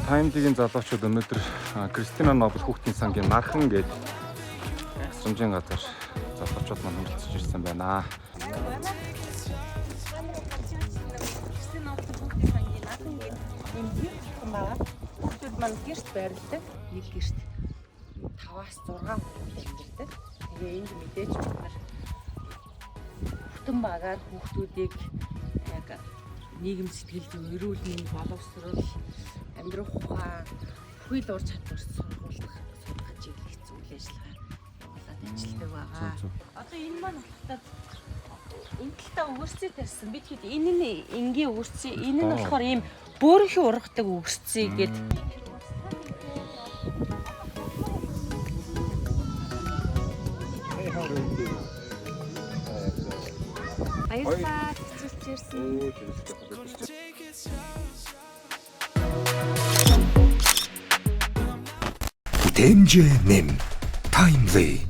За, Time-ийн залуучууд өнөөдөр Кристина Нобел хүүхдийн сангийн Нархан гээд асрамжийн газар залуучууд маань хүрэлцэж ирсэн байна. Кристина Нобел хүүхдийн сангийн Нархан гээд ийм гэр бүхэн байгаа. Хүүхдүүд маань гэрт байрладаг. Нэг гэрт 5-аас 6 хүүхэд амьдардаг. Тэгээ энд мэдээж бид нар бүтэн багаар хүүхдүүдийг яг нийгэм сэтгэл зүйн, эрүүл мэнд, боловсрол, амьдрах ухаан, бүхий л ур чадвар сургуулах, сургах чиглэх үйл ажиллагаа явуулаад ажилладаг байгаа. Одоо энэ маань болохоор энэ талдаа өгөрцөө тарьсан. Бид хэд энэ нь энгийн өгөрцөө, энэ нь болохоор ийм бөөрөнхий ургадаг өгөрцөө гээд. Баярлалаа. Тэцүүлж ирсэн. Бүтээмжээ нэм. Timely.